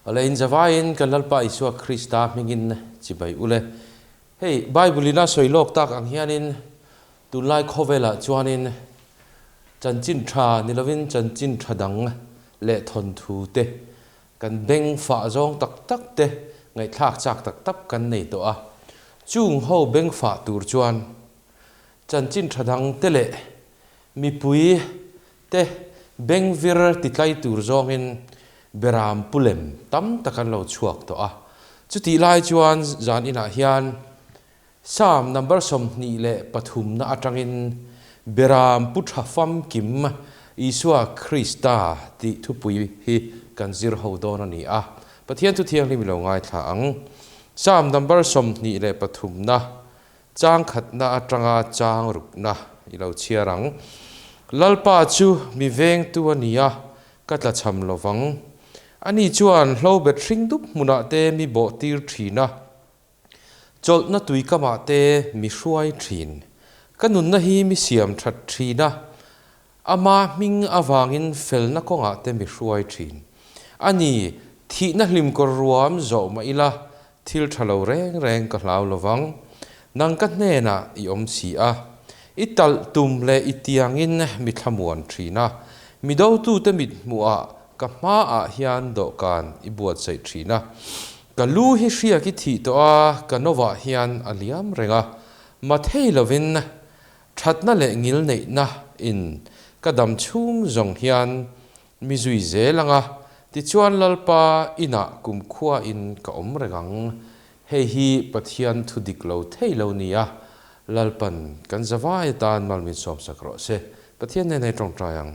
Awle in zavaiin kan Lalpa Isua Krista hmingin chibai ule. Hei Bible in a sawi lawk tak ang hianin tunlai khawvelah chuanin chanchin tha ni lovin chanchin tha dang leh thawnthu te kan beng fah zawng tak tak te ngaihthlak chak tak tak kan nei tawh a. Chung ho beng fah tur chuan chanchin tha dang te leh mipui te bengvir titlai tur zawngin beram pu lem tam tak an lo chhuak tawh a. Chutih lai chuan zan inah hian Psalm number 23 na atangin beram pu tha famkim Isua Krista tih thupui hi kan zir ho dawn a ni a. Pathian thu thianghlim i lo ngaithla ang. Psalm number 23 na Chang khatna atanga chang rukna i lo chhiar ang. Lalpa chu mi vengtu a ni a, ka tla cham lo vang. Ani chuan hlobet hring dup hmunah te mi bawh tir thin a, chawlhna tui kamah te mi hruai thin. Ka nunna hi mi siam that thin a, ama hming avangin felna kawngah te mi hruai thin. Ani, thihna hlimkawr ruam zawh mah ila, Thil tha lo reng reng ka hlau lovang, nang ka hnenah i awm si a. I talh tum leh i tiangin mi thlamuan thin a, mi dotute mit hmuhah ka hmaah hian dawhkan i buatsaih thin a. Ka lu hi hriak i thih tawh a, ka novah hian a liam reng a, ma thei lovin thatna leh ngilneihna in ka dam chhung zawng hian Mi zui zel ang a, tichuan Lalpa inah kumkhuain ka awm reng ang. Hei hi Pathian thu dik lo thei lo nia, Lalpan kan zavai atan mal min sawmsak rawh se. Pathian nen hei tawngtai ang.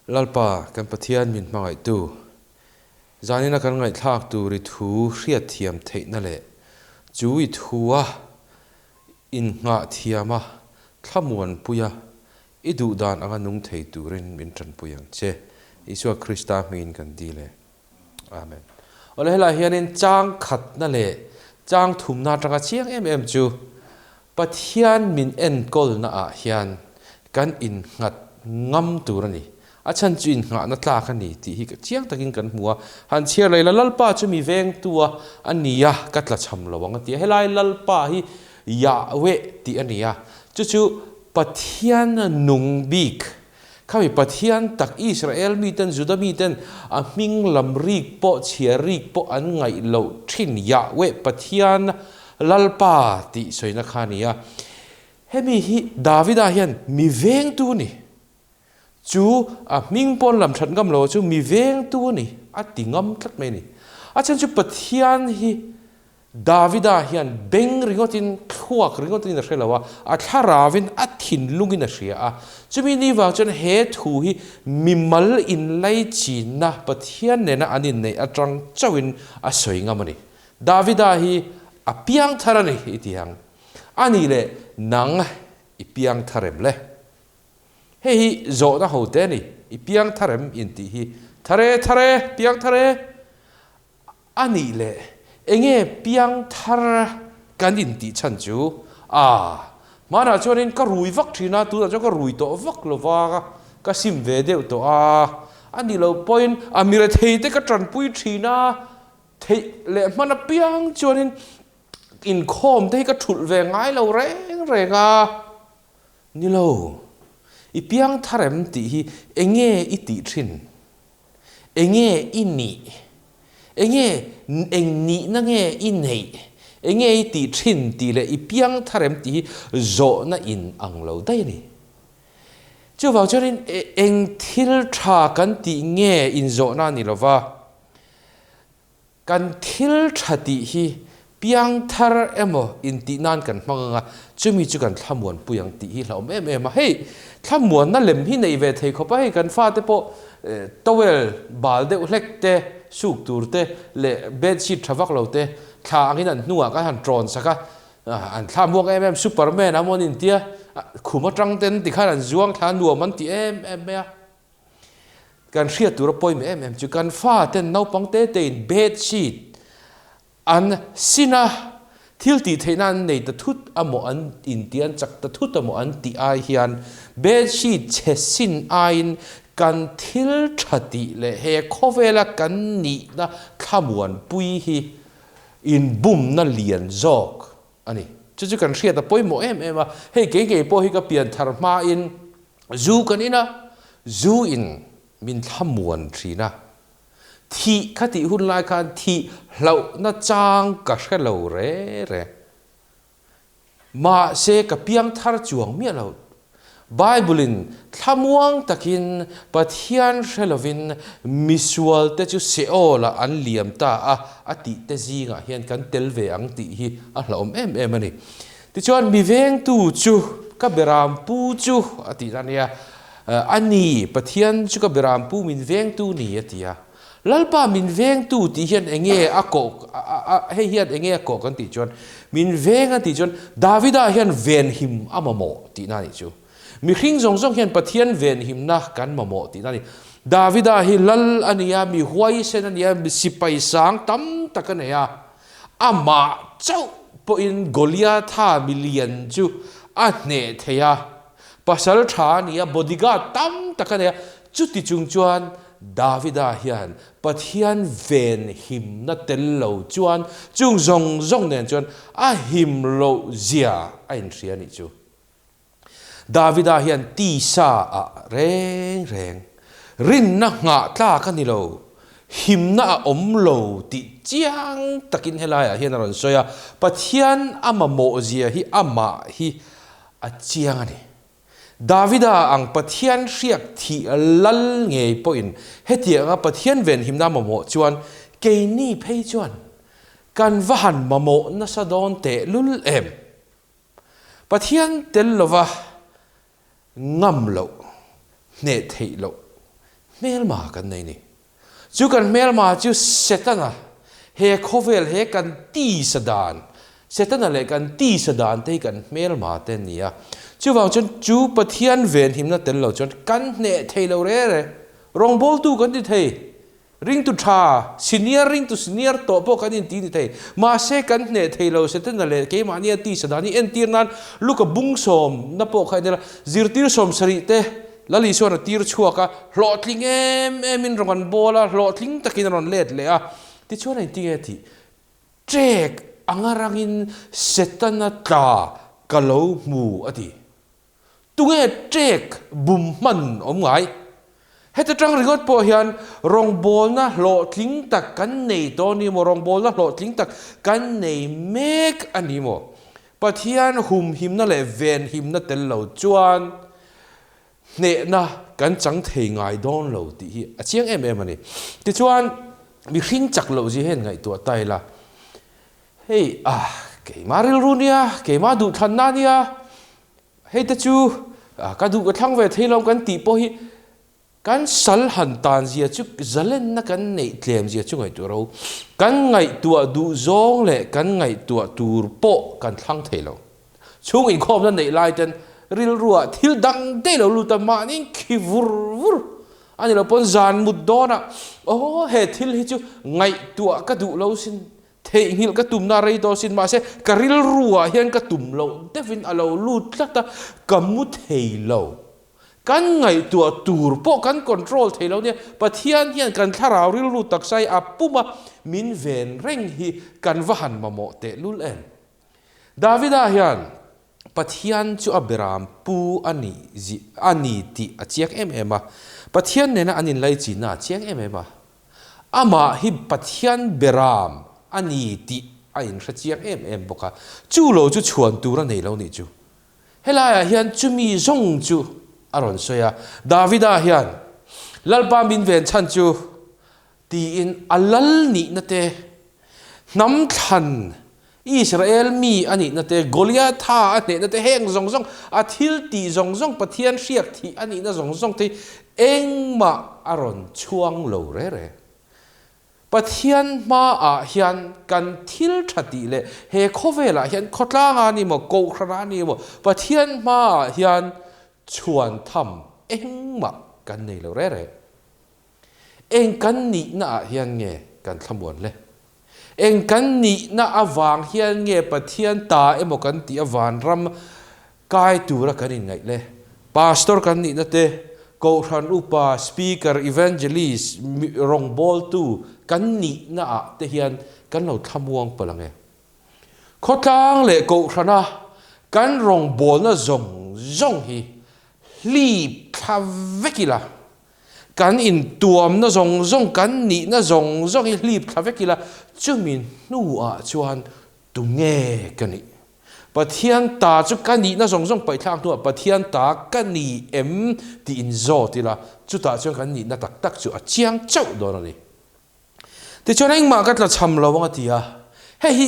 Lalpa, kan Pathian min hmangaihtu, zanina kan ngaihthlak tur i thu hriatthiam theihna leh chu i thua innghah thiama thlamuanpuia I duh dan anga nung thei turin min tanpui ang che. Isua Krista hmingin kan dil e. Amen. Awle helai hianin chang khatna leh chang thumna atanga chiang em em chu Pathian min enkawlna ah hian kan innghat ngam tur a ni. A chhan chu innghahna tlak a ni tih hi chiang takin kan hmu a. Han chhiar leh la, Lalpa chu mi vengtu a a ni a, ka tlachham lo ang a ti a. Helai Lalpa hi Yahweh tih a ni a, chu chu Pathian nung bik, khami Pathian tak Israel miten, Juda miten a hming lam rik pawh, chhiar rik pawh an ngaih loh thin Yahweh Pathian Lalpa tih sawina kha a ni a. Hemi hi Davida hian mi vengtu a ni. Chu a hming pawn lam that ngam lo chu mi vengtu a ni, a ti ngam tlat mai a ni. A chhan chu Pathian hi Davida hian beng ringawtin, thluak ringawtin a hre lo a, a thlaravin a thinlungin a hria a. Chumi ni vang chuan he thu hi mimal inlaichinna Pathian nena an inneih atang chauhin a sawi ngam a ni. Davida hi a piang thar a ni i ti ang. A nih leh nang i piang thar em le? Hei hi zawhna ho te a ni, i piang thar em intih hi. Thar e, thar e, piang thar e! A nih leh enge piang thar kan intih chhan chu? A, hmanah chuanin ka rui vak thin a, tunah chuan ka rui tawh vak lo va, ka sim ve deuh tawh a. A nih loh pawhin a mirethei te ka tanpui thin a, theih leh hman apiang chuanin inkhawm te hi ka thulh ve ngai lo reng reng a. Ni lo, i piang thar em tih hi enge i tih thin? Enge i nih? Enge eng nihna nge i neih? Enge i tih thin tih leh i piang thar em tih hi zawhna in ang lo daih a ni. Chuvang chuanin eng thil tha kan tih nge inzawhna a ni lova, Kan thil tha tih hi piangthar emaw intih nan kan hmang ang a, chumi chu kan thlamuanpui ang tih hi hlauhawm em em a. Hei, thlamuanna lem hi nei ve thei khawp a, hei kan fate pawh towel bal deuh hlek te, suk tur te leh bedsheet tha vak lo te thla angin an hnungah kan han tawn sak a, an thlamuak em em, Superman a maw an intia, khum atang ten tikhan an zuang thla nuam an ti em em mai a. Kan hriat tura pawimawh em em chu kan faten naupang te tein bed sheet an sin a, thil tih theihna an nei ta thut amaw an inti an chak ta thut amaw an tih ai hian bed sheet chhe sin aiin Kan thil tha tih leh he khawvela kan nihna thlamuanpui hi inbumna lian zawk a ni. Chu chu kan hriat a pawimawh em em a, hei kei ngei pawh hi ka pian thar hmain zu kan in a, zu in min thlamuan thin a. Thih kha tih hun lai khan thih hlauhna chang ka hre lo re re. Mahse, ka piang thar chuang miah lo. Bible-in thlamuang takin Pathian hre lovin misualte chu Seol-ah an liam ta a, a tihte zingah hian kan tel ve ang tih hi a hlauhawm em em a ni. Tichuan, mi vengtu chu ka beram pu chu a tih a nia, A ni, Pathian chu ka beram pu min vengtu ni a ti a. Lalpa min vengtu tih hian enge a kawh hei hian enge a kawh kan tih chuan min veng a tih chuan Davida hian venhim a mamawh tihna a nih chu. Mihring zawng zawng hian Pathian venhimna kan mamawh tihna a ni. Davida hi lal a ni a, mi huaisen a ni a, mi sipai sang tam tak a nei a. Amah chauh pawhin Goliatha milian chu a hneh thei a. Pasal tha a ni a, bodyguard tam tak a nei a, chuti chung chuan Davida hian Pathian ven himna tel lo chuan chung zawng zawng nen chuan a him loh zia a inhria a nih chu. Davida hian tisa ah reng reng rinna nghah tlak a ni lo, himna a awm lo tih chiang takin helaiah hian a rawn sawi a, Pathian a mamawh zia hi amah hi A chiang a ni. Davida ang Pathian hriak thih lal ngei pawhin hetianga Pathian venhimna mamawh chuan keini phei chuan kan va han mamawh nasa dawn teh lul em? Pathian tel lova ngam loh, hneh theih loh hmelma kan nei ni. Chu kan hmelma chu Setana, he khawvel he kan tisa dan, Setana leh kan tisa dan te hi kan hmelma te an ni a. Chuvang chuan chu Pathian venhimna tel lo chuan kan hneh thei lo re re. Rawngbawltu kan ti thei, ringtu tha, senior ringtu senior tawh pawh kan inti ni thei. Mahse kan hneh thei lo Setana leh keimahnia tisa dan hi entir nan Luka bung sawmna pawh kha en ila, zirtir 70 te, Lal Isuan a tir chhuak a, hlawhtling em emin rawn an bawl a, hlawhtling takin a rawn let leh a. Tichuan a inti nge tih? Ṭek anga rangin Setana tla ka lo hmu a ti. Tunge ṭek bum hman awm ngai? Heta ṭang ringawt pawh hian rawngbawlna hlawhtling tak kan nei tawh a ni maw? Rawngbawlna hlawhtling tak kan nei mek a ni maw? Pathian humhimna leh venhimna tel lo chuan hnehna kan chang thei ngai dawn lo tih hi a chiang em em a ni. Tichuan, mihring chak loh zia hian ngaihtuah ta ila, hei ah keimah rilru nia, keimah duhthlanna nia, hei te chu ka duh ka thlang ve thei lo kan tih pawh hi Kan sal han tan zia chu zalenna kan neih tlem zia chu ngaihtuah ro. Kan ngaihtuah duh zawng leh kan ngaihtuah tur pawh kan thlang thei lo. Chhung inkhawmna neih lai ten rilruah thil dang daih lo lut a, mahni khi vur vur a ni lo pawn zan mut dawnah aw he thil hi chu ngaihtuah ka duh lo sin, theihnghilh ka tumna rei dawn sin mahse ka rilruah hian ka tum loh deuhin a lo lut tlat a, ka mu thei lo. Kan ngaihtuah tur pawh kan control thei lo nia, Pathian hian kan thlarau rilru taksa hi a pum a, min ven reng hi kan va han mamawh teh lul em. Davida hian Pathian chu a beram pu a nih a ni tih a chiang em em a, Pathian nena an inlaichinna a chiang em em a, amah hi Pathian beram a ni tih a inhre chiang em em bawk a, chu lo chu chhuan tur a nei lo nih chu. Helaiah hian chumi zawng chu a rawn sawi a, Davida hian, Lalpa min ven chhan chu, tiin a lal nihna te, hnam thlan Israel mi a nihna te, Goliatha a hnehna te, heng zawng zawng, a thil tih zawng zawng, Pathian hriak thih a nihna zawng zawng te hi engmah a rawn chhuang lo re re. Pathian hmaah hian kan thil tha tih leh he khawvelah hian khawtlanga ni maw, kohhrana ni maw, Pathian hmaah hian chhuan tham engmah kan nei lo re re. Eng kan nihna ah hian nge kan thlamuan le? Eng kan nihna avang hian nge Pathian ta emaw kan tih a vanram kai tura kan inngaih le? Pastor kan nihna te, Kohhran Upa, Speaker, Evangelist, rawngbawltu kan nihna ah te hian kan lo thlamuang palh ang e. Khawtlang leh Kohhrana kan rawngbawlna zawng zawng hi hlip thla vek ila, kan intuamna zawng zawng, kan nihna zawng zawng hi hlip thla vek ila, chumi hnuah chuan tunge ka nih? Pathian ta chu ka nihna zawng zawng paihthlak hnuah Pathian ta ka ni em tih in zawt ila, chutah chuan kan nihna tak tak chu a chiang chauh dawn a ni. Tichuan engmah ka tla chham lo ang a ti a, hei hi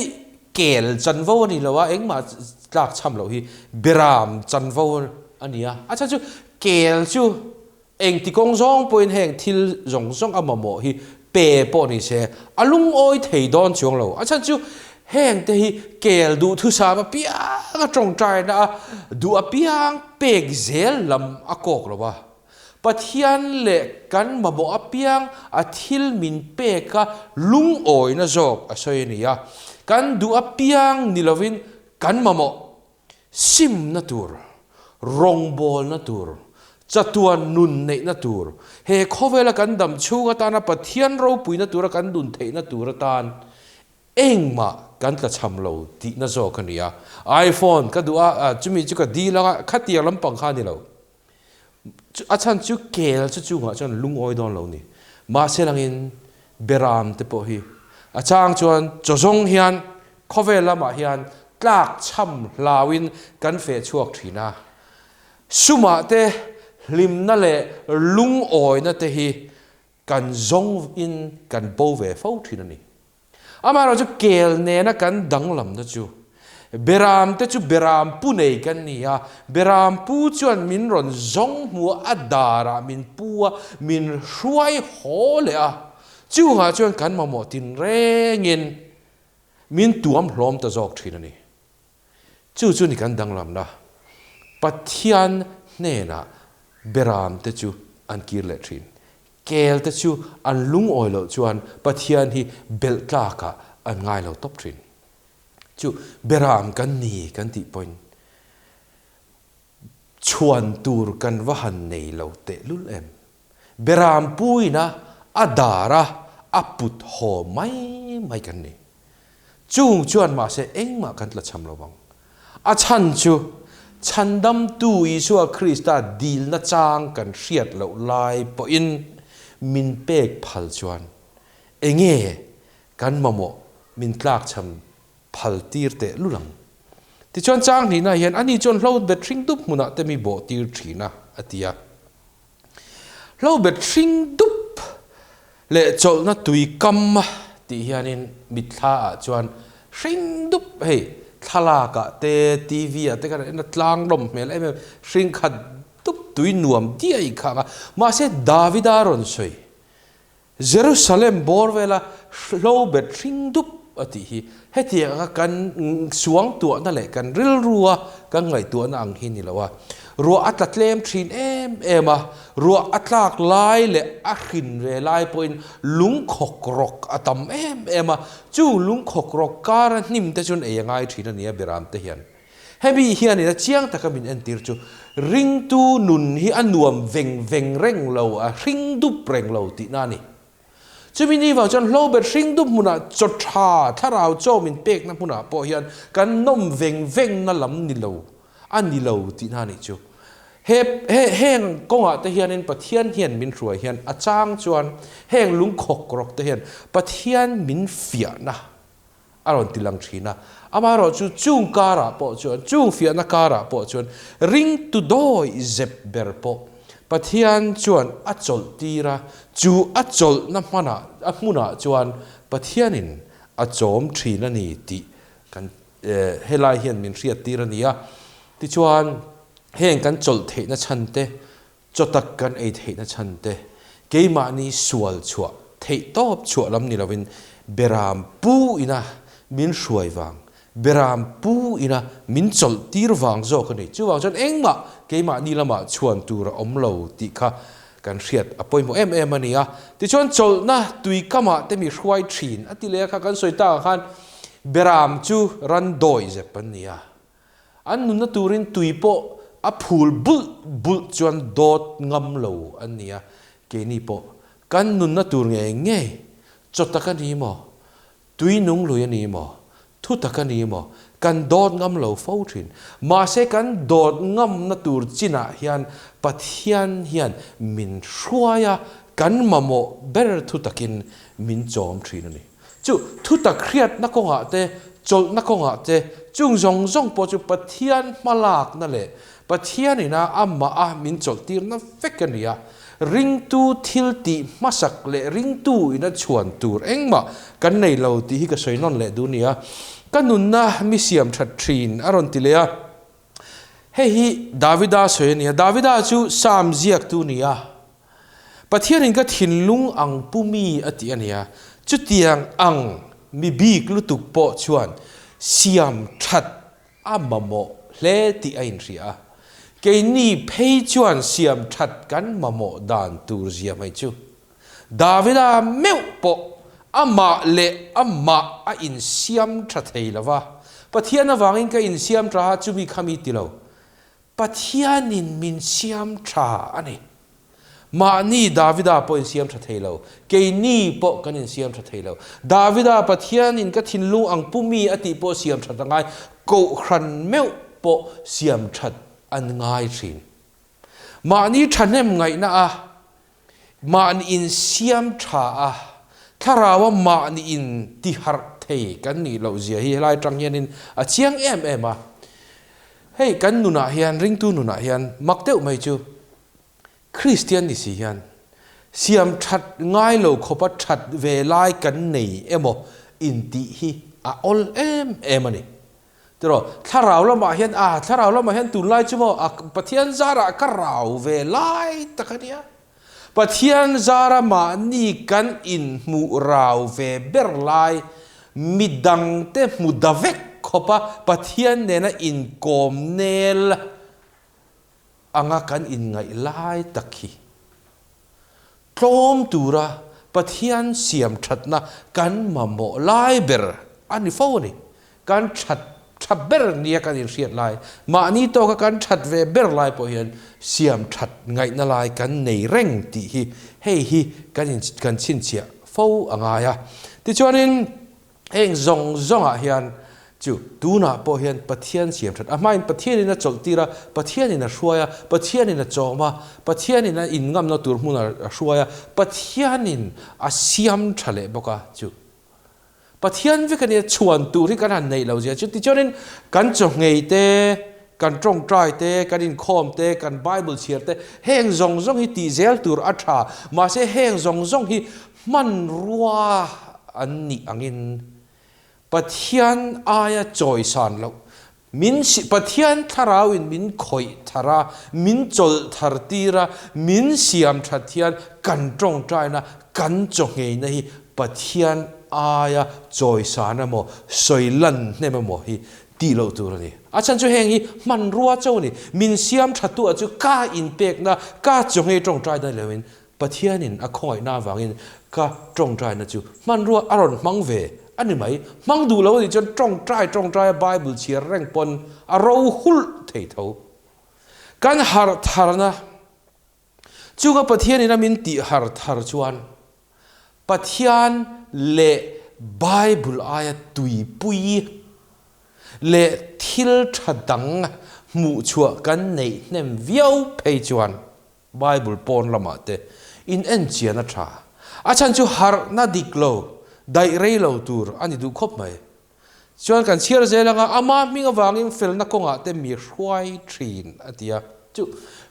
kel chanvo a ni lo a, engmah tlak chham loh hi beram chanvo a ni a, a chhan chu kel chu engti kawng zawng pawhin heng thil zawng zawng a mamawh hi pe pawh ni se a lungawi thei dawn chuang lo. A chhan chu heng te hi kel duhthusam apiang a tawngtaina a duh apiang pek zel lam a kawk lo a. Pathian leh kan mamawh apiang a thil min pek a lungawina zawk a sawi a ni a. Kan duh apiang ni lovin kan mamawh Simna tur, rawngbawlna tur, chatuan nun neihna tur, he khawvela kan dam chhung atana Pathian ropuina tura kan nun theihna tur atan engmah kan tlachham lo tihna zawk a ni a. iPhone ka duh a, chumi chu ka dil ang a, khatiang lampang kha a ni lo. A chhan chu kel chu chungah chuan lungawi dawn lo ni. Mahse langin beram te pawh hi a chang chuan chaw zawng hian khawvel lamah hian tlak chham hlauin kan feh chhuak thin a. Sumah te hlimna leh lungawina te hi kan zawng in kan bo ve fo thin a ni. Amaherawhchu kel nena kan danglamna chu Beram te chu Beram pu nei kan ni a, Beram pu chuan min rawn zawng hmu a, a darah min pu a, min hruai haw leh a, chungah chuan kan mamawh tinrengin min tuam hlawm ta zawk thin a ni. Chu chu ni kan danglamna. Pathian hnenah Beram te chu an kir leh thin. Kel te chu an lungawi loh chuan Pathian hi belh tlakah an ngai lo tawp thin. Chu Beram kan ni kan tih pawhin chhuan tur kan va han nei lo tehlul em. Beram puina a dar a a put haw mai mai kan ni. Chung chuan mahse engmah kan tla cham lo vang. A chhan chu Chhandamtu Isua Krista dilna chang kan hriat loh lai pawhin min pek phal chuan enge kan mamawh min tlakchham phal tir teh lul ang. Tichuan chang hnihna hian ani chuan hlo bet hring dup hmunah te mi bawh tir thin a, a ti a. Hlo bet hring dup leh chawlhna tui kam tih hianin mitthla ah chuan hring dup hei thlalak ah te TV ah te khan en a tlang lawm hmel em em hring khat dup tui nuam diai kha ang a mahse Davida rawn sawi Jerusalem bawr vela hlo bet hring dup a tih hi hetiang anga kan suangtuahna leh kan rilrua kan ngaihtuahna ang hi ni lo a. Ruah a tla tlem thin em em a, ruah a tlak lai leh a hrin ve lai pawhin lungkhawk rawk a tam em em a, chung lungkhawk rawk kara hnim te chuan ei a ngai thin a nia Biram te hian. Hemi hianin a chiang taka min entir chu ringtu nun hi a nuam veng veng reng lo, a hring dup reng lo tihna a ni. Chumi ni vang chuan Hlobet hring dup hmunah chaw tha thlarau chaw min pekna hmunah pawh hian kan nawm veng vengna lam ni lo a ni lo tihna a nih chu. He he heng kawngah te hianin Pathian hian min hruai hian a chang chuan heng lungkhawk rawk te hian Pathian min fiahna a rawn ti lang thin a. Amaherawhchu chung karah pawh chuan, chung fiahna karah pawh chuan ringtu dawi zep ber pawh Pathian chuan a chawlh tir a, chu a chawlhna hmanah, a hmunah chuan Pathianin a chawm thin a ni tih kan helai hian min hriat tir a ni a. Tichuan, heng kan chawlh theihna chhan te, Chaw tak kan ei theihna chhan te, keimahni sual chhuah theih tawp chhuah lam ni lovin Beram pu ina min hruai vang, Beram pu ina min chawlh tir vang zawk a ni. Chuvang chuan engmah keimahni lamah chhuan tur a awm lo tih kha kan hriat a pawimawh em em a ni a. Tichuan chawlhna tui kamah te mi hruai thin a ti leh a kha kan sawi takah khan Beram chu ran dawi zep an ni a. An nunna turin tui pawh a phul bulh bulh chuan dawt ngam lo an ni a, keini pawh kan nunna tur ngei ngei chaw tak a ni maw, tui nung lui a ni maw, thu tak a ni maw, kan dawt ngam lo fo thin. Mahse kan dawt ngamna tur chinah hian Pathian hian min hruai a, kan mamawh ber thu takin min chawm thin a ni. Chu thutak hriatna kawngah te, chawlhna kawngah te, chung zawng zawng pawh chu Pathian hmalakna leh Pathian ina amah a min chawlhtirna vek a ni a. Ringtu thil tih hmasak leh ringtu ina chhuan tur engmah kan nei lo tih hi ka sawi nawn leh duh nia. Ka nunna mi siam that thin a rawn ti leh a. Hei hi Davida sawi a ni a. Davida chu Psalm ziaktu ni a. Pathianin ka thinlung ang pu mi a ti a nia, chutiang ang mi bik lutuk pawh chuan siam that a mamawh hle tih a inhria a. Keini phei chuan siam that kan mamawh dan tur zia mai chu Davida meuh pawh amah leh amah a insiam tha thei lo va, Pathian avangin ka insiam tha a, chumi kha mi ti lo. Pathianin min siam tha a ni. Mahni Davida pawh insiam tha thei lo, keini pawh kan insiam tha thei lo. Davida Pathianin ka thinlung ang pu mi a tih pawh siam that a ngai, kohhran meuh pawh siam that an ngai thin. Mahni thahnem ngaihna a, mahni insiam tha a, thlaraua mahni in tiharh thei kan nih loh zia hi helai atang hianin a chiang em em a. Hei kan nunah hian, ringtu nunah hian mak deuh mai chu Kristian ni si hian siam that ngai lo khawpa that ve lai kan nei emaw intih hi a awl em em a ni. Tiraw, thlarau lamah hian, ah thlarau lamah hian tunlai chu maw a Pathian zarah ka rau ve lai tak a nia. Pathian zara mahni kan inhmuh rau ve ber lai, midangte hmu da vek khawpa Pathian nena inkawm nel anga kan inngaih lai tak hi tlawm tura Pathian siam thatna kan mamawh lai ber a ni fo a ni. Kan that tha ber nia kan inhriat lai, mahni tawka kan that ve ber lai pawh hian siam that ngaihna lai kan nei reng tih hi hei hi kan in kan chhinchhiah fo a ngai a. Tichuanin heng zawng zawngah hian chu tunah pawh hian Pathian siam that a hmain Pathianin a chawlhtir a, Pathianin a hruai a, Pathianin a chawm a, Pathianin a inngamna tur hmunah a hruai a, Pathianin a siam tha leh bawk a chu Pathian vek a nia, chhuan tur hi kan han neih lo zia chu. Tichuanin kan chawhngei te, kan tawngtai te, kan inkhawm te, kan Bible chhiar te, heng zawng zawng hi tih zel tur a tha. Mahse heng zawng zawng hi hmanrua an nih angin Pathian aia chawisan loh, min Pathian thlarauin min khawih thar a, min chawlh thar tir a, min siam that hian kan tawngtaina, kan chawngheina hi Pathian aia chawisan emaw, sawi lan hnem emaw hi tih loh tur a ni. A chhan chu heng hi hmanrua cho a ni. Min siam thattu ah chu ka inpekna, ka chawnghei tawngtaina ni loin Pathianin a khawngaihna avangin ka tawngtaina chu hmanrua a rawn hmang ve a ni mai. Hmang duh lo a nih chuan tawngtai tawngtaia Bible chhiar reng pawn a ro hulh thei tho. Kan harh tharna chunga Pathianin a min tih harh thar chuan Pathian leh Bible aia tuipui leh thil tha dang hmuhchhuah kan neih hnem viau phei chuan Bible pawn lamah te in en chian a tha. A chhan chu harhna dik lo, daih rei lo tur a ni duh khawp mai. Chuan kan chhiar zel anga ama hming avangin felna kawngah te mi hruai thin a ti a. Chu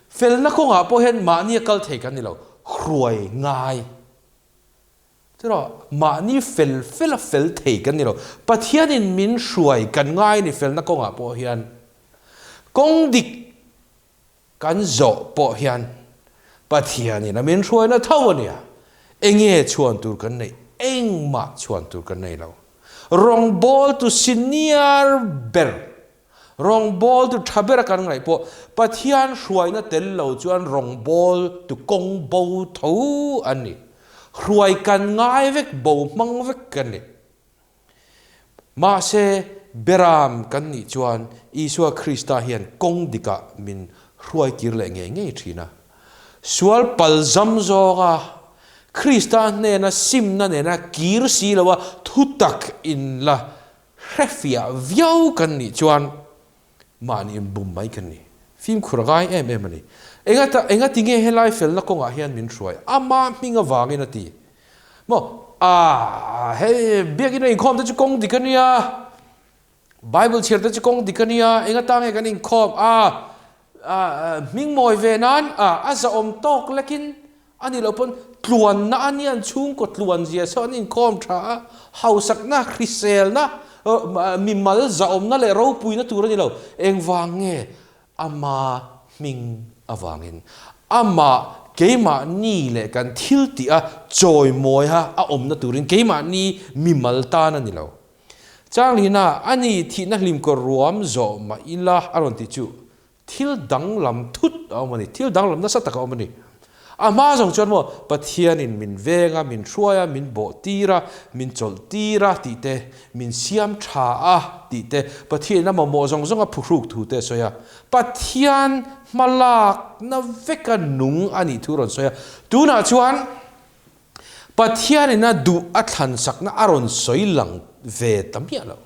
felna kawngah pawh hian mahni a kal thei kan ni lo, hruai ngai. Chutah mahni fel fel a fel thei kan ni lo. Pathianin min hruai kan ngai a ni felna kawngah pawh hian. Kawng dik Kan zawh pawh hian Pathianin a min hruaina tho a nia, enge chhuan tur kan neih? Engmah chhuan tur kan nei lo. Rawngbawltu senior ber, rawngbawltu tha bera kan ngaih pawh Pathian hruaina tel lo chuan rawngbawltu kawng bo tho an ni. Hruai kan ngai vek, bo hmang vek kan ni. Mahse, Beram kan nih chuan Isua Krista hian kawng dikah min. hruai kir leh ngei ngei thin a. Sual pal zam zawnga Krista hnena simna nena kir si loa thutak in la hrefiah viau kan nih chuan mahni inbum mai kan ni. Fimkhur a ngai em em a ni. Engata engati nge helai felna kawngah hian min hruai? Ama hming avangin a ti. Maw? Aah, hei biakina inkhawm te chu kawng dik a nia. Bible chhiar te chu kawng dik a nia, eng ata nge kan inkhawm a, hming mawi ve nan a, a zahawm tawk lekin a nih loh pawn tluanna a nia, an chhungkaw tluan zia saw an inkhawm tha a, hausakna, hriselna, mimal zahawmna leh ropuina tur a ni lo. Engvang nge ama hming avangin amah keimahni leh kan thil tih a chawimawiha a awmna turin keimahni mimal tan a ni lo. Changlina, a ni thihna hlimkawr ruam zawh mah ila a rawn tih chu thil danglam thut a awm a ni, thil danglam nasa tak a awm a ni. A hma zawng chuan maw Pathianin min veng a, min hruai a, min bawh tir a, min chawlh tir a tih te, min siam tha a tih te, Pathianin a mamawh zawng zawng a phuhruk thu te a sawi a. Pathian hmalakna veka nung a nih thu a rawn sawi a. Tunah chuan Pathianin a duh a thlan sakna a rawn sawi lang ve ta miah lo.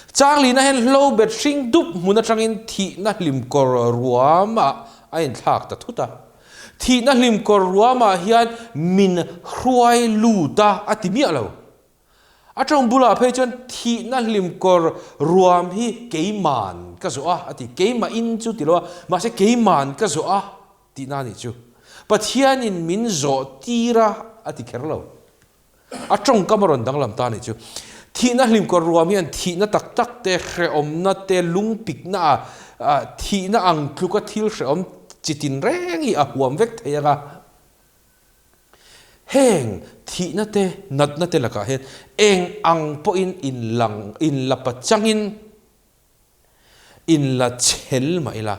Changlina hian hlo bet hring dup hmun atangin thihna hlimkawr ruamah a inthlak ta thut a. Thihna hlimkawr ruamah hian min hruai lut a a ti miah lo. A tawng bulah phei chuan thihna hlimkawr ruam hi keiman ka zawh a a ti. Keimah in chu ti lo a, mahse keiman ka zawh a. Tihna anih chu. Pathianin min zawh tir a, a ti kher lo. A tawngkam a rawn danglam ta anih chu. Thihna hlimkawr ruam hian thihna tak tak te, hrehawmna te, lungpikna a, thihna ang tluka thil hrehawm chi tin reng hi a huam vek thei ang a. Heng thihna te, natna te lakah hian eng ang pawhin inlang, inlapachangin, In la chhel mah ila,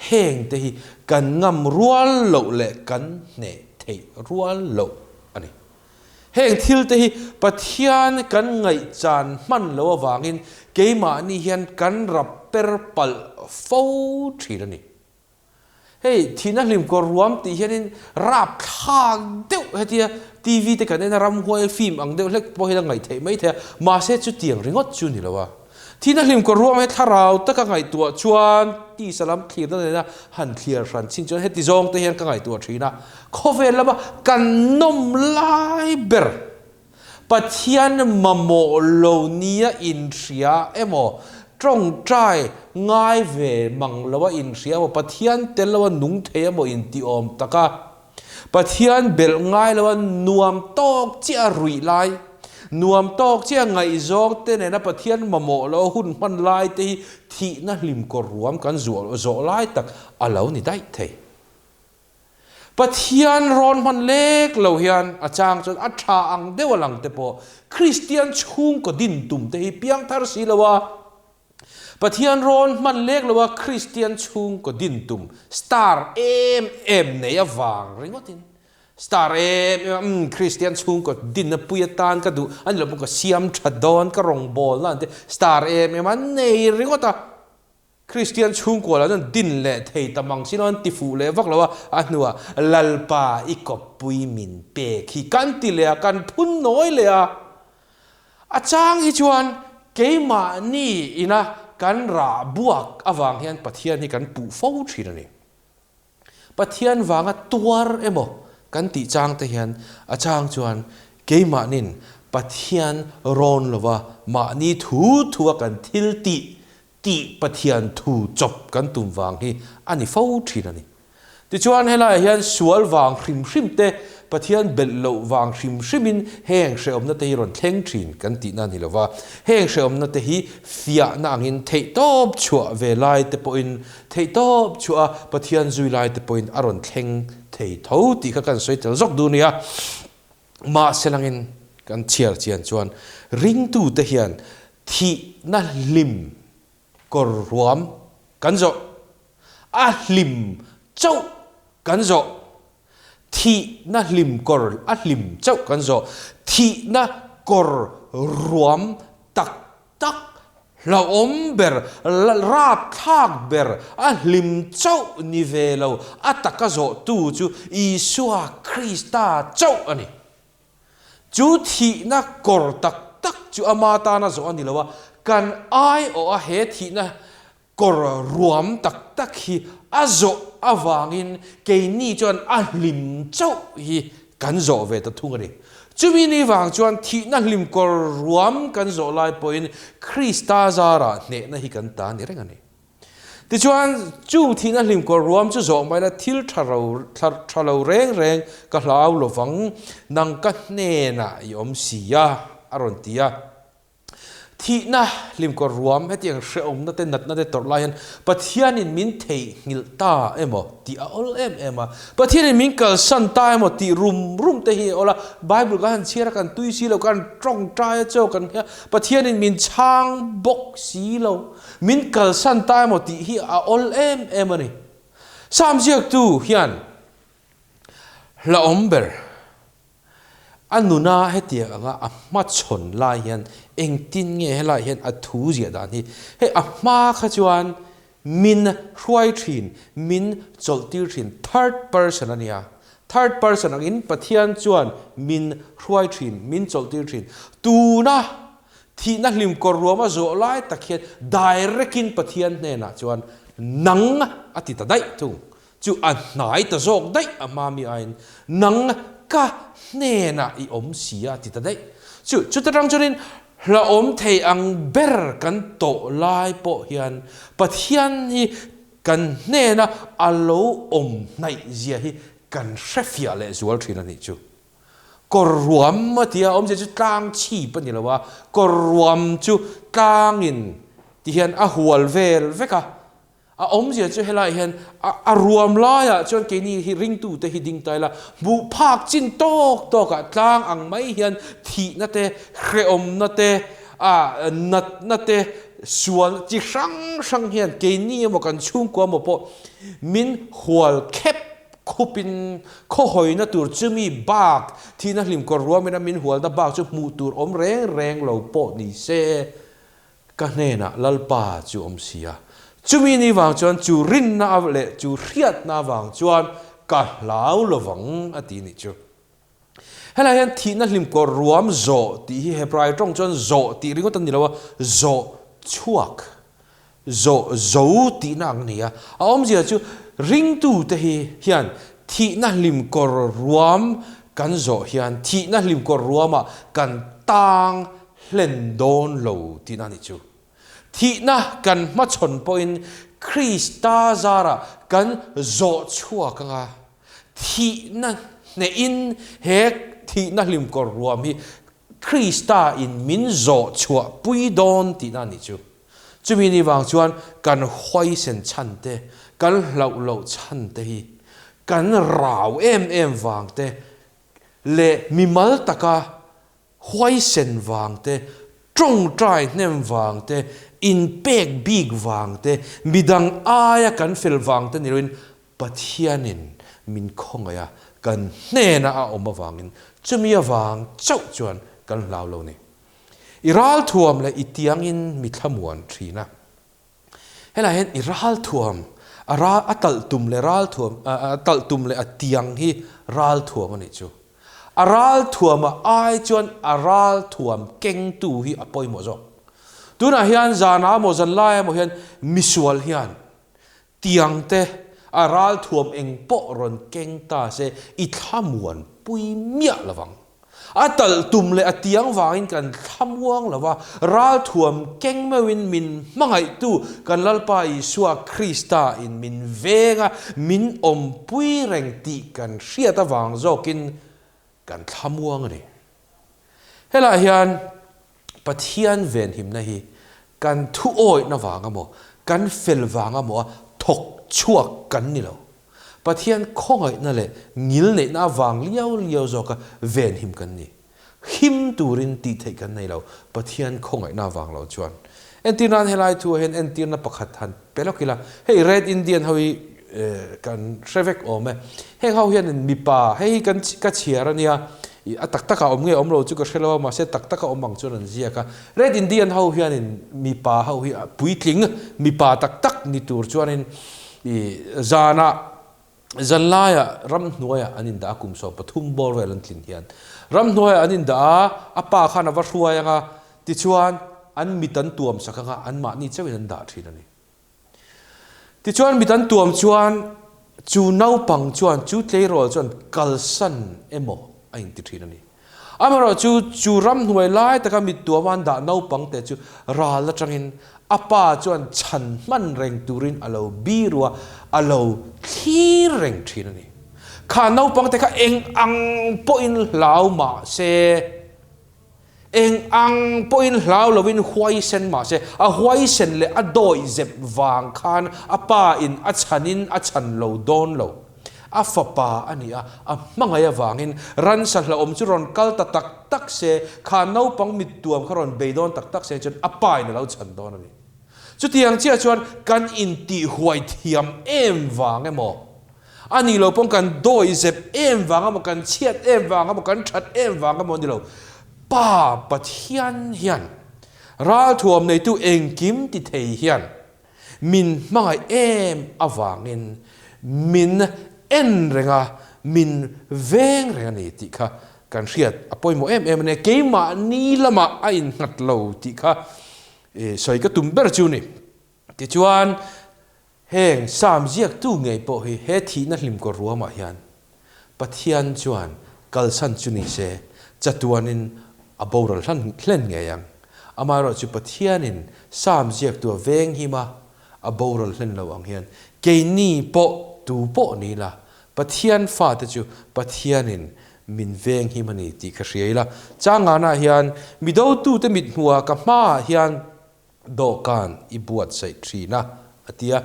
heng te hi kan ngam rual loh leh kan hneh theih rual loh a ni. Heng thil te hi Pathian kan ngaihchan hman lo avangin keimahni hian kan rap per palh fo thin a ni. Hei thihna hlimkawr ruam tih hianin rapthlak deuh hetia TV te kan en a ramhuai film ang deuh hlek pawh hian a ngaih theih mai thei a, mahse chutiang ringawt chu ni lo a. Thihna hlimkawr ruam hi thlarau taka ngaihtuah chuan tisa lam thlirna nena han thliar hran chin chuan heti zawng te hian ka ngaihtuah thin a, khawvel lama kan nawm lai ber Pathian mamawh lo nia inhria emaw, tawngtai ngai ve mang loa inhria emaw, Pathian tel loa nung thei emaw inti awm tak a, Pathian belh ngai loa nuam tawk chiah a ruih lai, nuam tawk chiah ngaihzawng te nena Pathian mamawh loa hun hman lai te hi thihna hlimkawr ruam kan zuah lai tak a lo ni daih thei. Pathian rawn hman lek lo hian a chang chuan a tha ang deuh a lang te pawh Kristian chhungkaw din tum te hi piang thar si lo a, Pathian rawn hman lek lo a Kristian chhungkaw din tum star em em nei avang ringawt in star em em a umm Kristian chhungkaw dinna pui atan ka duh a ni lo pawh ka siam tha dawn ka rawngbawlna an te star em em a nei ringawt a. Kristian chhungkua lah chuan din leh thei ta mang si lo an ti fuh leh vak lo a, a hnuah Lalpa i kawppui min pek hi kan ti leh a, kan phun nawi leh a. A chang hi chuan keimahni ina kan rah buak avang hian Pathian hi kan puh fo thin a ni. Pathian vanga tuar emaw kan tih chang te hian a chang chuan keimahnin Pathian rawn lova mahni thu thua kan thil tih tih Pathian thu chawp kan tum vang hi a ni fo thin a ni. Tichuan helaiah hian sual vang hrim hrim te, Pathian belh loh vang hrim hrimin heng hrehawmna te hi rawn thleng thin kan tihna a ni lova, heng hrehawmna te hi fiahna angin theihtawp chhuah ve lai te pawhin, theihtawp chhuah a Pathian zui lai te pawhin a rawn thleng thei tho tih kha kan sawi tel zawk duh nia. Mahse langin kan chhiar chian chuan ringtute hian thihna hlim kawr ruam kan zawh, a hlim chauh kan zawh, thihna hlim kawr a hlim chauh kan zawh, thihna kawr ruam tak tak. Hlauhawm ber, rapthlak ber, a hlim chauh ni ve lo, a taka zawhtu chu Isua Krista chauh a ni. Chu thihna kawr tak tak chu ama tana zawh a ni lo a, kan aiawha he thihna kawr ruam tak tak hi a zawh avangin keini chuan a hlim chauh hi kan zawh ve ta thung a ni. Chumi ni vang chuan thihna hlim kawr ruam kan zawh lai pawhin Krista zarah hnehna hi kan ta ni reng a ni. Tichuan, chung thihna hlim kawr ruam chu zawh mai la thil tha ro tha lo reng reng ka hlau lovang, nang ka hnenah i awm si a, a rawn ti a. Thihna hlim kawr ruam hetiang hrehawmna te natna te tawrh lai hian Pathianin min theihnghilh ta emaw tih a awl em em a. Pathianin min kalsan ta emaw tih rum rum te hi a awl a. Bible kan han chhiar a, kan tui si lo, kan tawngtai a chaw kan hria, Pathianin min chhang bawk si lo. Min kalsan ta emaw tih hi a awl em em a ni. Sam ziaktu hian hlauhawm ber a nuna hetiang anga a hmachhawn lai hian engtin nge helai hian a thu ziah dan hi hei a hma kha chuan min hruai thin, min chawlhtir thin third person a nia. Third person angin Pathian chuan min hruai thin, min chawlhtir thin. Tuna Thihna hlim kawr ruam a zawh lai tak hian direct in Pathian hnenah chuan nang a ti ta daih thung. Chu a hnai ta zawk daih a hma mi aiin nang ka hnenah i awm si a ti ta daih. Chu chuta tang chuanin hlauhawm thei ang ber kan tawh lai pawh hian Pathian hi kan hnena a lo awm hnaih zia hi kan hrefiah leh zual thin a nih chu. Kawr ruam a tia awmzia chu tlang chhip a ni lo a, kawr ruam chu tlangin ti hian a hual vel vek a, a awmzia chu helaiah hian a a ruam laiah chuan keini hi ringtute hi ding ta ila, hmuh phak chin tawk tawkah tlang ang mai hian thihna te, hrehawmna te, a natna te, sual chi hrang hrang hian keini emaw kan chhungkua emaw pawh min hual khep Khupin khawhawina tur chumi bak thihna hlimkawr ruamina min hualna bak chu hmuh tur awm reng reng lo pawh ni se, ka hnenah Lalpa chu awm si a. Chumi ni vang chuan chu rinna leh chu hriatna vang chuan ka hlau lovang a ti nih chu. Helai hian thihna hlimkawr ruam zawh tih hi Hebrai tawng chuan zawh tih ringawt a ni lo a, zawh chhuak, zawh zo tihna ang a ni a. A awmzia chu ringtute hi hian thihna hlimkawr ruam kan zawh hian thihna hlimkawr ruamah kan tang hlen dawn lo tihna a nih chu. Thihna kan hmachhawn pawhin Krista zarah kan zawh chhuak anga thihna hnehin he thihna hlimkawr ruam hi Krista in min zawh chhuah pui dawn tihna a nih chu. Chumi ni vang chuan kan huaisen chhan te, kan hlauh loh chhan te hi kan rau em em vang te leh mimal taka Huaisen vang te, tawngtai hnem vang te, inpek bik vang te, midang aia kan fel vang te ni loin Pathianin min khawngaih a, kan hnena a awm avangin chumi avang chauh chuan kan hlau lo ni. I ralthuam leh i tiangin mi thlamuan thin a. Helai hian i ralthuam, a ral, a talh tum leh ralthuam, a talh tum leh a tiang hi ralthuam a nih chu. A ralthuam a ai chuan a ralthuam kengtu hi a pawimawh zawk. Tunah hian zanah emaw zanlai emaw hian misual hian tiang te a ralthuam eng pawh rawn keng ta se i thlamuan pui miah lovang. A talh tum leh a tiang vangin kan thlamuang lo va, ralthuam keng meuhin min hmangaihtu kan Lalpa Isua Krista in min veng a, min awmpui reng tih kan hriat avang zawkin kan thlamuang a ni. Helaiah hian Pathian venhimna hi kan thuawihna vang amaw, kan fel vang amaw a thawk chhuak kan ni lo. Pathian khawngaihna leh ngilneihna avang liau liau zawka venhim kan ni. Him turin tih theih kan nei lo, Pathian khawngaihna avang lo chuan. Entir nan helai thu ah hian entirna pakhat han pe lawk ila, hei Red Indian ho hi kan hre vek awm e. Heng ho hianin mipa, hei hi kan ka chhiar a nia, I a tak taka awm nge awm lo chu ka hre lo a, mahse tak taka awm ang chuan an ziak a. Red Indian ho hianin mipa ho hi puitling mipa tak tak ni tur chuanin i zanah zanlaiah ramhnuaiah an indah a, kum 13 bawr vel an tlin hian ramhnuaiah an indah a, a pa khan a va hruai ang a, tichuan an mit an tuam sak ang a, anmahni chauhin an dah thin a ni. Tichuan mit an tuam chuan chu naupang chuan chu tleirawl chuan kalsan emaw a inti thin a ni. Amaherawhchu chu ramhnuai lai taka mit tuama an dah naupang te chu ral atangin a pa chuan chhan hman reng turin a lo biru a, a lo thlir reng thin a ni. Kha naupang te kha eng ang pawhin hlau mah se, Eng ang pawhin hlau lovin huaisen mahse, a huaisen leh a dawih zep vang khan a pa in a chhanin a chhan lo dawn lo. A fapa a ni a, a hmangaih avangin ransa hlauhawm chu rawn kal ta tak tak se, kha naupang mittuam kha rawn bei dawn tak tak se chuan a pa in a lo chhan dawn a ni. Chutiang chiah chuan kan intihhuai thiam em vang emaw? A nih loh paw'n kan dawi zep em vang emaw, kan chhiat em vang emaw, kan that em vang emaw a ni lo. Pa Pathian hian ralthuam neitu engkim ti thei hian min hmangaih em avangin min en reng a, min veng reng a ni tih kha kan hriat a pawimawh em em a ni. Keimahni lamah a innghat lo tih kha sawi ka tum ber chu ni. Tichuan, heng Sam ziaktu ngei pawh hi he thihna hlimkaw ruamah hian Pathian chuan kalsan chu ni se, chatuanin a boral hlan hlen ngei ang. Amaherawhchu Pathianin Sam ziaktu a veng him a, a boral hlen lo ang hian keini pawh tu pawh ni ila, Pathian fate chu Pathianin min veng him a ni tih ka hria ila. Changana hian midotute mithmuha ka hmaah hian Dawhkan i buatsaih thin a, a ti a.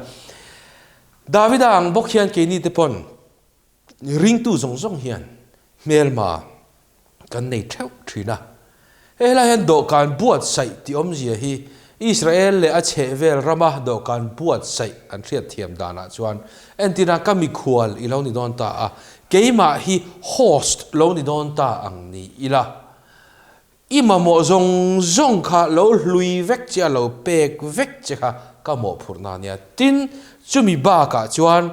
Davida ang bawk hian keini te pawn ringtu zawng zawng hian hmelma kan nei theuh thin a. Hei helai hian dawhkan buatsaih tih awmzia hi Israel leh a chhehvel rama dawhkan buatsaih an hriatthiam danah chuan entirna ka mikhual i lo ni dawn ta a, keimah hi host lo ni dawn ta ang ni ila. I mamawh zawng zawng kha lo hlui vek che a, lo pek vek che kha ka mawhphurhna a nia. Tin, chumi bakah chuan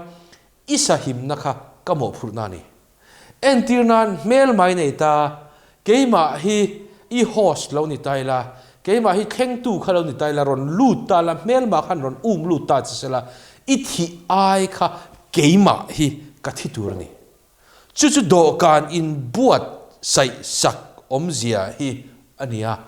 i sahimna kha ka mawhphurhna a ni. Entir nan hmel mai nei ta, keimah hi i host lo ni ta ila, keimah hi thlengtu kha lo ni ta ila, rawn lut ta la, hmelma khan rawn um lut ta che sela, i thih ai kha keimah hi ka thi tur a ni. Chu chu dawhkan inbuatsaih sak awmzia hi a ni a.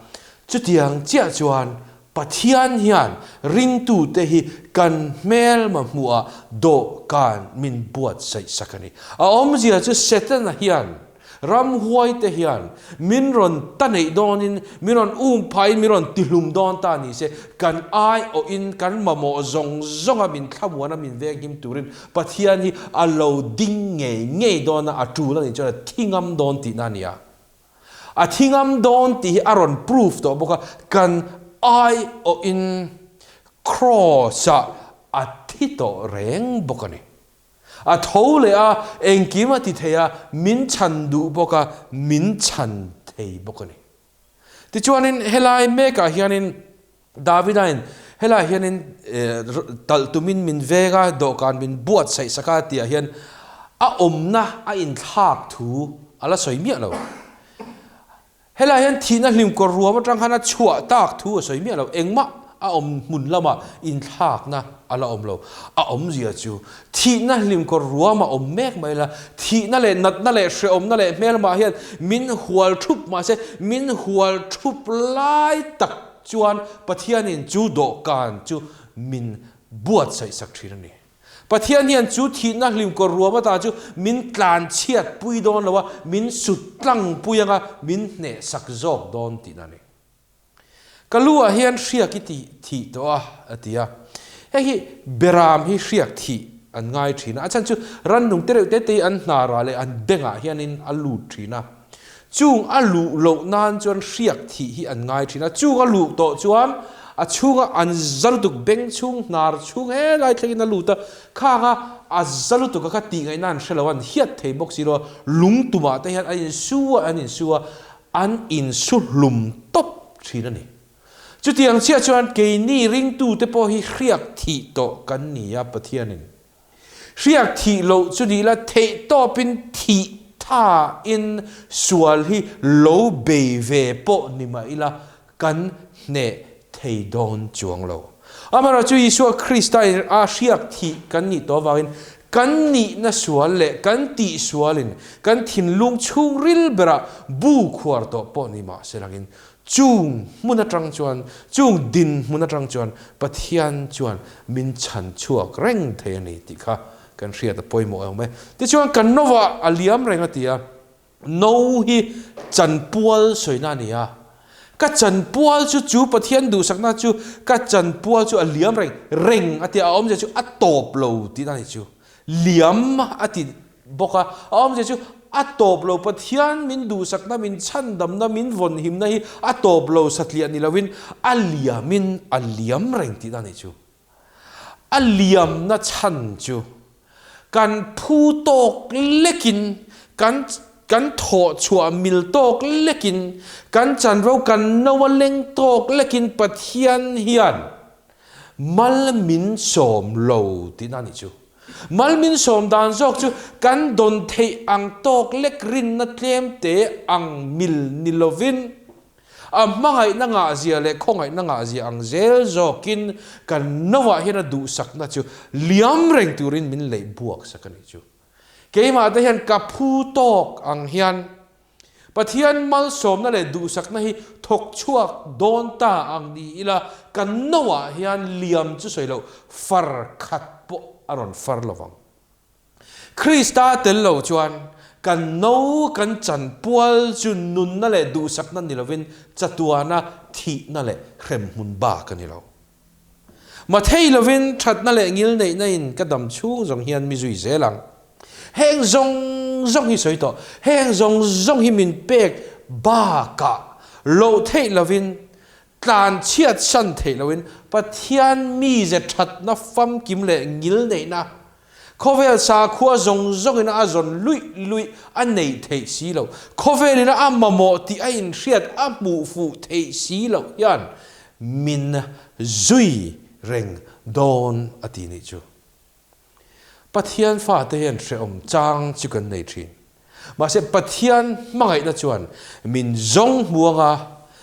Chutiang chiah chuan Pathian hian ringtute hi kan hmelma hmuhah dawhkan min buatsaih sak a ni. A awmzia chu Setana hian Ramhuaite hian min rawn ta neih dawnin, min rawn um phaiin min rawn tihlum dawn ta ni se, kan aiawhin kan mamawh zawng zawnga min thlamuana min venghim turin Pathian hi a lo ding ngei ngei dawn a, a tul a nih chuan a thi ngam dawn tihna a ni a. A thi ngam dawn tih hi a rawn proof tawh bawk a, kan aiawhin Kraws-ah a thi tawh reng bawk a ni. A tho leh a, engkim a ti thei a, min chhan duh bawk a, min chhan thei bawk a ni. Tichuanin helai mekah hianin Davidain helai hianin talh tumin min veng a, dawhkan min buatsaih sak a tihah hian a awmna a inthlak thu a la sawi miah lo. Helai hian thihna hlimkawr ruam atang khan a chhuah tak thu a sawi miah lo, engmah a awm hmun lamah inthlakna a la awm lo. A awmzia chu thihna hlimkawr ruam a awm mek mai la, thihna leh natna leh hrehawmna leh hmelmah hian min hual thup mahse min hual thup lai tak chuan Pathianin chu dawhkan chu min buatsaih sak thin a ni. Pathian hian chu thihna hlimkawr ruam ata chu min tlan chhiat pui dawn lo a, min sut tlang pui anga min hneh sak zawk dawn tihna a ni. Ka lu ah hian hriak i ti thih tawh a, a ti a. Hei hi beram hi hriak thih an ngai thin a, a chhan chu rannung te reuh te te hi an hnarah leh an bengah hianin a lut thin a. Chung a luh loh nan chuan hriak thih hi an ngai thin a, chung a luh tawh chuan a chhunga an za lutuk beng chhung hnar chhung helai thlengin a lut a, khang a a za lutuk a kha tih ngaihna an hre lo a, an hiat thei bawk si lo a, lung tumah te hian an insu a, an insu a, an insu hlum tawp thin a ni. Chutiang chiah chuan keini ringtute pawh hi hriak thih tawh kan ni a, Pathianin hriak thih loh chu ni ila theih tawpin thih thain sual hi lo bei ve pawh ni mah ila kan hneh thei dawn chuang lo. Amaherawhchu Isua Krista in a hriak thih kan nih tawh avangin kan nihna sual leh kan tih sualin kan thinlung chhungril berah bu khuar tawh pawh ni mah se langin Chung hmun atang chuan, chung dinhmun atang chuan Pathian chuan min chhan chhuak reng thei a ni tih kha kan hriat a pawimawh awm e. Tichuan kan novah a liam reng a ti a, no hi chanpual sawina a ni a, ka chanpual chu chu Pathian duhsakna chu ka chanpual chu a liam reng reng a ti a, a awmzia chu a tawp lo tihna a ni chu. Liam a ti bawk a, a awmzia chu a tawp lo, Pathian min duhsakna, min chhandamna, min vawnhimna hi a tawp lo satliah ni lovin a liamin a liam reng tihna a nih chu. A liamna chhan chu kan phu tawk lekin, kan kan thawh chhuah mil tawk lekin, kan chanvo kan no a leng tawk lekin Pathian hian mal min sawm lo tihna a nih chu. Mal min sawm dan zawk chu kan dawn theih ang tawk lek rinna tlem te ang mil ni lovin a hmangaihna ngahzia leh khawngaihna ngahzia ang zel zawkin kan noah hian a duhsakna chu liam reng turin min leih buak sak a nih chu. Keimah te hian ka phu tawk ang hian Pathian malsawmna leh duhsakna hi thawk chhuak dawn ta ang ni ila, kan noah hian liam chu sawi loh far khat pawh a rawn far lo vang. Krista tel lo chuan kan no kan chanpual chu nunna leh duhsakna ni lovin chatuana thihna leh hremhmun bak a ni lo. Mathei lovin thatna leh ngilneihna in ka dam chhung zawng hian mi zui zel ang. Heng zawng zawng hi sawi tawh, heng zawng zawng hi min pek bakah loh theih lovin, tlan chhiat san theih loin Pathian mize thatna famkim leh ngilneihna Khawvel sakhua zawng zawngin a zawn luih luih a neih theih si loh. Khawvelin a mamawh tih a inhriat a hmuh fuh theih si loh hian min zui reng dawn a ti nih chu. Pathian fate hian hrehawm chang chu kan nei thin. Mahse Pathian hmangaihna chuan min zawng hmu anga,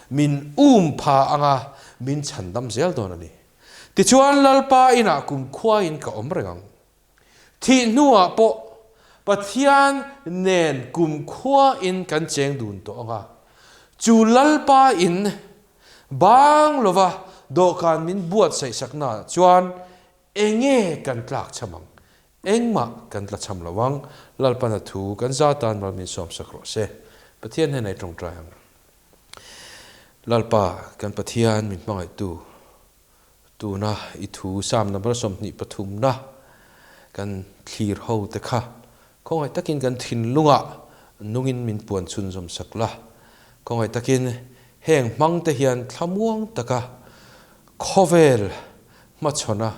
min um pha anga, min chhandam zel dawn a ni. Tichuan Lalpa inah kumkhuain ka awm reng ang. Thih hnuah pawh Pathian nen kumkhuain kan cheng dun tawh ang a. Chu Lalpa in bang lova dawhkan min buatsaihsaknaah chuan enge kan tlak cham ang? Engmah kan tla cham lo ang. Lalpana thu kan za tan mal min sawmsak rawh se. Pathian hnenah i tawngtai ang. Lalpa, kan Pathian min hmangaihtu, tuna i thu Psalm number 23 na kan thlir ho te kha khawngaih takin kan thinlungah nungin min puan chhunzawm sak la. Khawngaih takin heng hmang te hian thlamuang taka khawvel hmachhawna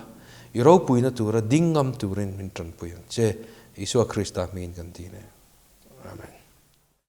i ropuina tura ding ngam turin min tanpui ang che. Isua Krista hmingin kan ti ne. Amen.